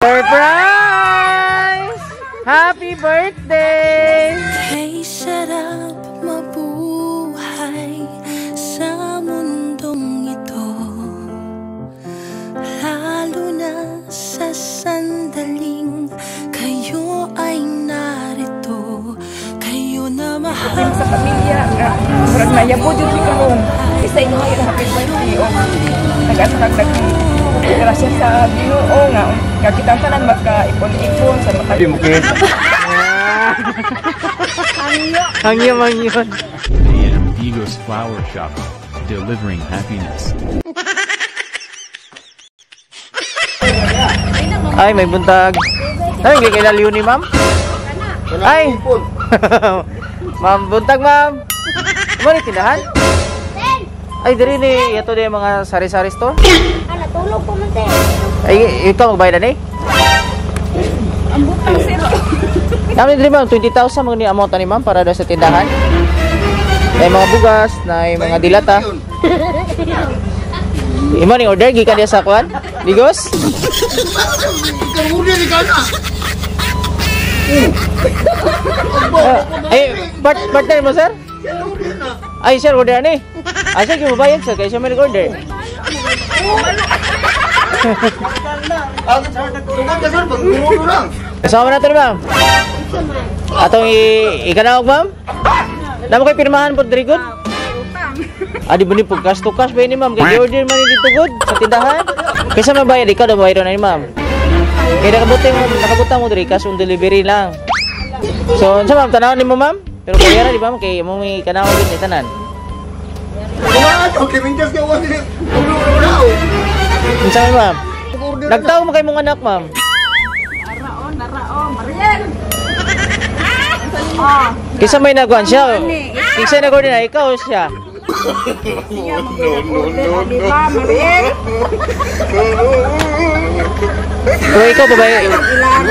Surprise! Happy birthday! Kay sarap mabuhay sa mundong ito, lalo na sa sandaling kayo ay narito. Kayo na mahal sa pamilya nga murag nayabo jud mi karon isa inyo nga happy birthday o nag-anak nag grasya sa Ginoo nga nga kitang tanan magkaipon-ipon sa maka Di mo kid. Hangyo man yun. AM Digos Flower Shop, delivering happiness. Ay, may buntag. Ay, hindi kayo laliw ni ma'am? Ay! Ma'am, buntag ma'am. Ano ni tindahan? Ay, diri ni, ito din mga sari-sari store. Ah, natulog po man, te. Ay, ikaw magbayad na eh? Ang butang sir. Namin diri ma'am, 20,000 mga ni amount ni ma'am para daw sa tindahan. May mga bugas, na mga dilata. Imo ni order gikan diya sa kuan? Digos? Ay, partner mo sir? Ay sir, order ni. Ay sir, kimo bayad sir kay siya may order. Kasama natin ma'am. Atong ikanawag ma'am. Namo kay pirmahan po diri good? Ah, di ba ni po cash to cash ba ni ma'am? Kay order man ni dito good sa tindahan. Kaysa mabayad ikaw daw bayad na ni ma'am. Kay nakabutang mo diri cash on delivery lang. So, unsa ma'am tan-awon nimo ma'am? Pero bayara di ba ma'am kay mo may kanawag ni tanan. Unsa man ma'am? Nagtawo man kay mong anak ma'am. Narao, narao, Mariel. Kaysa may nagwan siya. Kaysa nag-order na ikaw o siya. No, no, no, no. Mariel. Pero ikaw babae.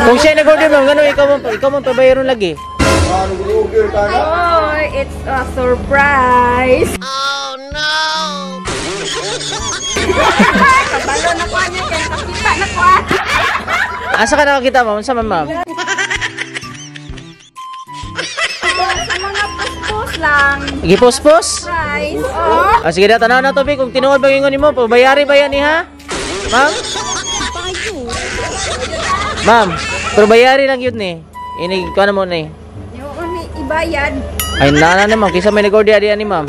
Kung siya nag-order ma'am, gano ikaw man pabayaron lagi. Oh, it's a surprise. Oh no. Kabalo na ko niya kay nakita na ko. Asa ka nakakita ma'am? Unsa man ma'am? Sa mga puspos lang. Gipuspos? Surprise. Oh. Ah, sige na, tanaw na to, Bi. Kung tinuod ba ingon nimo, pabayari ba yan ni ha? Ma'am? Ma'am, pero bayari lang yun ni. Inig, kuha na mo ni. Yung ni ibayad. Ay, nana na ma'am. Kisa may nag-order adi ani ma'am.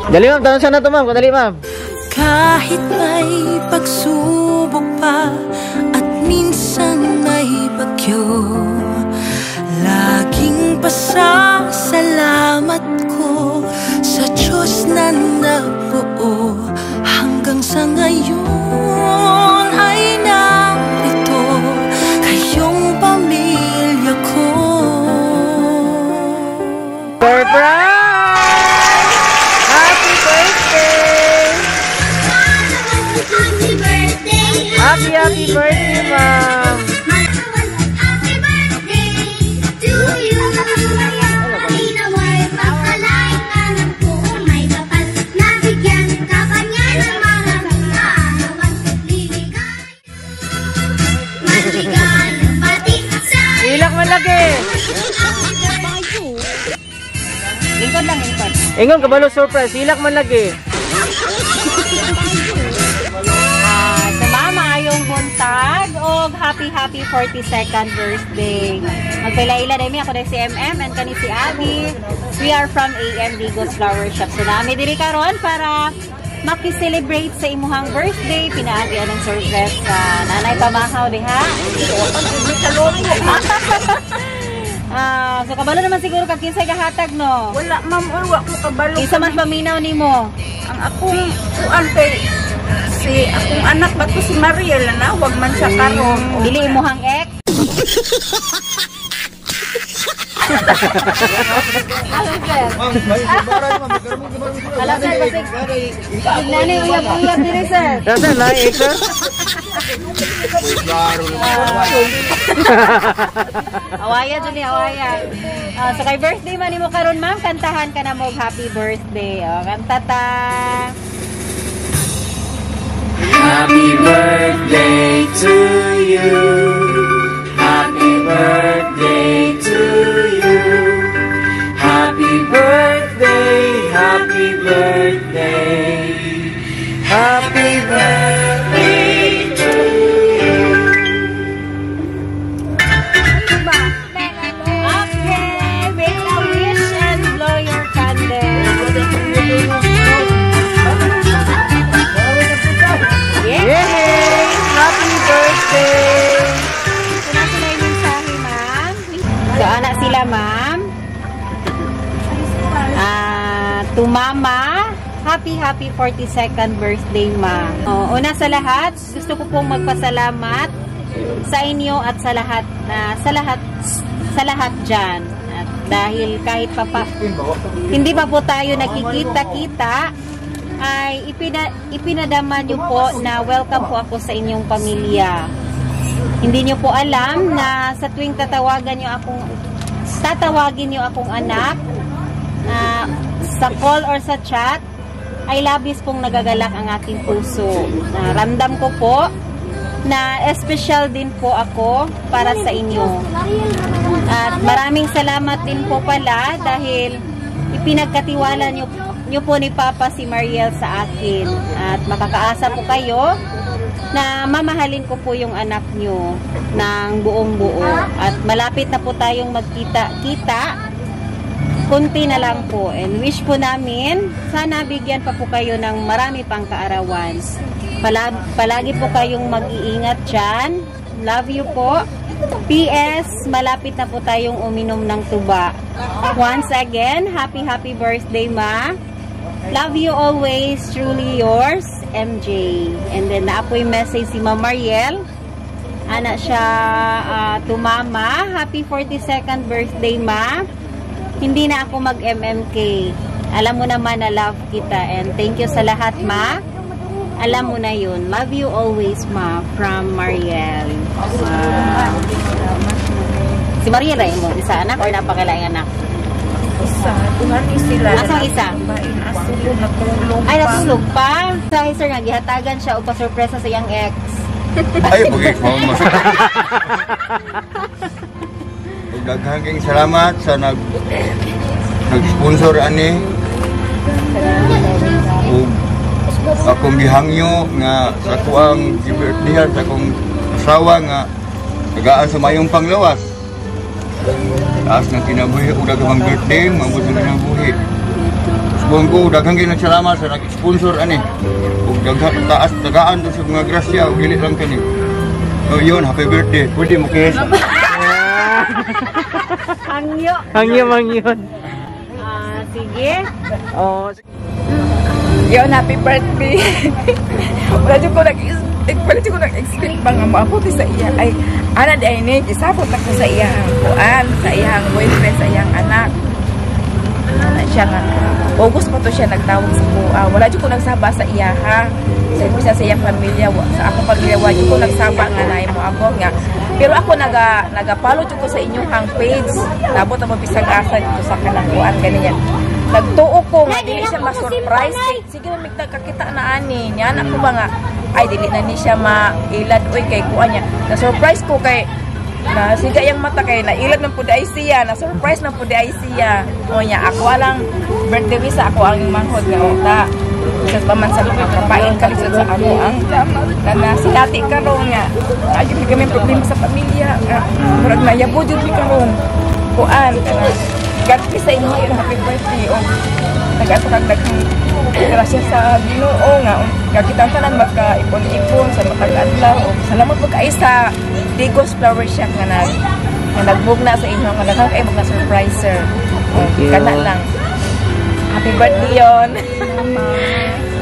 Dali ma'am, tanong sana to ma'am. Kadali ma'am. Kahit may pagsubok pa at minsan may bagyo, laging pasasalamat ko sa Diyos na nabuo. Hanggang sa ngayon ay narito kayong pamilya ko. Surprise! Happy birthday! Happy birthday! Happy, happy birthday, ma'am! Happy birthday to you. Ninaway pagkalain ka ng buong may kapal. Nabigyan ka pa niya ng maraming kaalaman. Liligay, maligayang bati sa Ilak man lagi! Lingkod lang, lingkod. Ingon kabalo surprise, ilak man lagi. Sa mama ayong buntag og happy happy 42nd birthday. Magpailaila dami ako dahil si MM and kani si Abby. We are from AM Digos Flower Shop. So nami diri karon para maki-celebrate sa imuhang birthday. Pinaagi anong service sa Nanay Pamahaw diha. So kabalo naman siguro kag kinsay gahatag no. Wala ma'am, or wa ko kabalo. Kinsa man paminaw nimo? Ang akong kuan kay si akong anak ba to si Mariel na wag man siya karon. Dili imuhang ex. Alam sir, kasi nani uyab-uyab diri sir. Sir, na ex sir. Awaya dyan ni awaya. So kay birthday man nimo karon ma'am, kantahan ka na mo happy birthday. Oh, kanta ta. Happy birthday to you. To Mama, happy happy 42nd birthday, Ma. Oh, una sa lahat, gusto ko pong magpasalamat sa inyo at sa lahat diyan. At dahil kahit pa hindi pa po tayo nakikita-kita, ay ipinadama niyo po na welcome po ako sa inyong pamilya. Hindi niyo po alam na sa tuwing tatawagin niyo akong anak sa call or sa chat, ay labis pong nagagalak ang aking puso. Na ramdam ko po na espesyal din po ako para sa inyo. At maraming salamat din po pala dahil ipinagkatiwala niyo po ni Papa si Mariel sa akin. At makakaasa po kayo na mamahalin ko po yung anak niyo ng buong buo. At malapit na po tayong magkita-kita. Kunti na lang po. And wish po namin, sana bigyan pa po kayo ng marami pang kaarawan. Palagi po kayong mag-iingat dyan. Love you po. PS, malapit na po tayong uminom ng tuba. Once again, happy happy birthday, Ma. Love you always. Truly yours, MJ. And then, naa poy message si Ma'am Mariel. Ana siya, to Mama. Happy 42nd birthday, Ma. Hindi na ako mag-MMK. Alam mo naman na love kita. And thank you sa lahat, Ma. Alam mo na yun. Love you always, Ma. From Mariel. Wow. Si Mariel ay mo. Isa anak or napakalaing anak? Isa, duha ni sila. Asang isa? Asulog, natulog Ay, natulog pa. Sa sir nga, gihatagan siya o pa-surpresa sa iyang ex. Ay, bagay ko. Daghang salamat sa nag-sponsor ani. Ug akong gihangyo nga sa kuang gi-birthday sa akong asawa nga tagaan sa mayong panglawas. Taas ng kinabuhi ug daghang birthday, maabot sa kinabuhi. Usbon ko daghang gyud salamat sa nag-sponsor ani. Ug daghang taas tagaan to sa mga grasya ug dili lang kani. So yun, happy birthday. Pwede mo kiss. Hangyo. Hangyo mang yun. Sige. Oh. Yun, happy birthday. Wala ko nag-expect pa nga maabot sa iya. Ay, ana di ay ni, gisabot ako sa iyang kuan, sa iyang boyfriend, sa iyang anak. Ana siya nga, August pa to siya nagtawag sa kuha. Wala jud ko nagsaba sa iya ha. Sa isa sa iyang pamilya, sa akong pamilya, wala jud ko nagsaba nga naay mo abot nga. Pero ako naga-follow jud ko sa inyong hang page. Nabot ang bisag asa dito sa kanang kuan ganiya. Nagtuo ko nga dili siya ma-surprise. Sige na kakita na ani. Niya anak ko ba nga ay dili na ni siya mailad oy kay kuan niya. Na-surprise ko kay na siga yang mata kay nailad man pud ay siya, na-surprise man pud ay siya. O niya ako alang birthday wish ako ang manghod nga unta. Sa paman sa kapain kalisod sa amo ang kana sinati karon nga ayun kami problema sa pamilya nga murag nayabo jud mi karon. Kuan kana God bless sa inyo, happy birthday. O nag-ato kag daghang grasya sa Ginoo nga kakita tanan magkaipon-ipon sa matag adlaw. O salamat po kay sa Digos Flower Shop nga nagbugna sa inyo nga daghang kay mga surpriser. Kana lang. Happy birthday yon.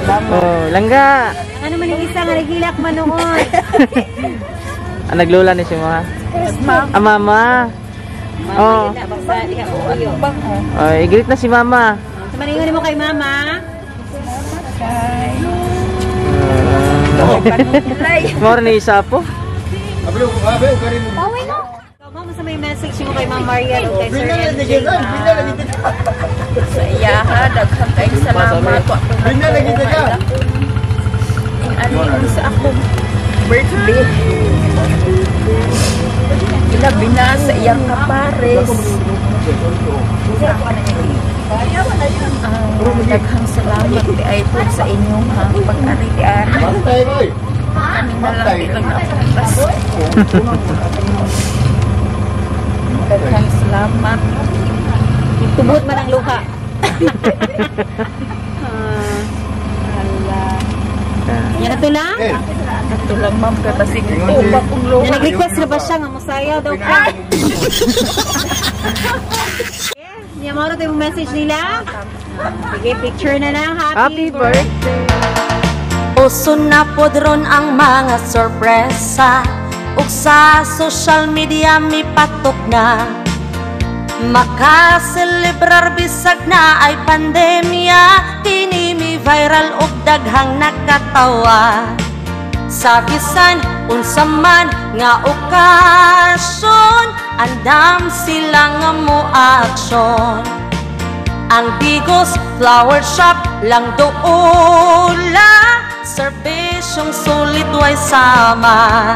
Oh, langga. Ano man yung isa nga naghilak man noon? Ang naglula ni si mga. Ah, mama. Mama, oh. Basta diha uyo. Oh, i-greet na si mama. Sa maningon mo kay mama. More ni isa po. Mama, sa may message mo kay Ma'am Mariel o kay Sir MJ. Sa iya ha, daghang kayong salamat. Ano sa akong birthday. Ilabi na sa iyang kapares. Daghang salamat di ay po sa inyong ha, pag-ari-ari. Kami na lang di lang napapas. Daghang salamat. Tubot man ang luha. Yan na to lang? Ito lang ma'am, kasi ito pa kong luha. Yan, nag-request na ba siya nga musayaw daw ka? Niya mo rin yung message nila. Sige, picture na lang. Happy, Happy birthday! Uso na pod ron ang mga sorpresa ug sa social media mipatok na. Makaselebrar bisag na ay pandemya, kini mi viral ug daghang nakatawa. Sa bisan unsa man nga okasyon, andam sila nga mo aksyon. Ang Digos Flower Shop lang doula, serbisyong sulit way sama.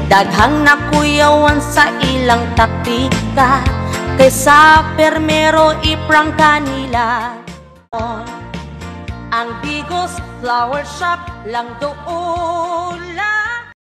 Daghang nakuyawan sa ilang taktika, kaysa permero iprangka nila. Ang Digos Flower Shop lang doula.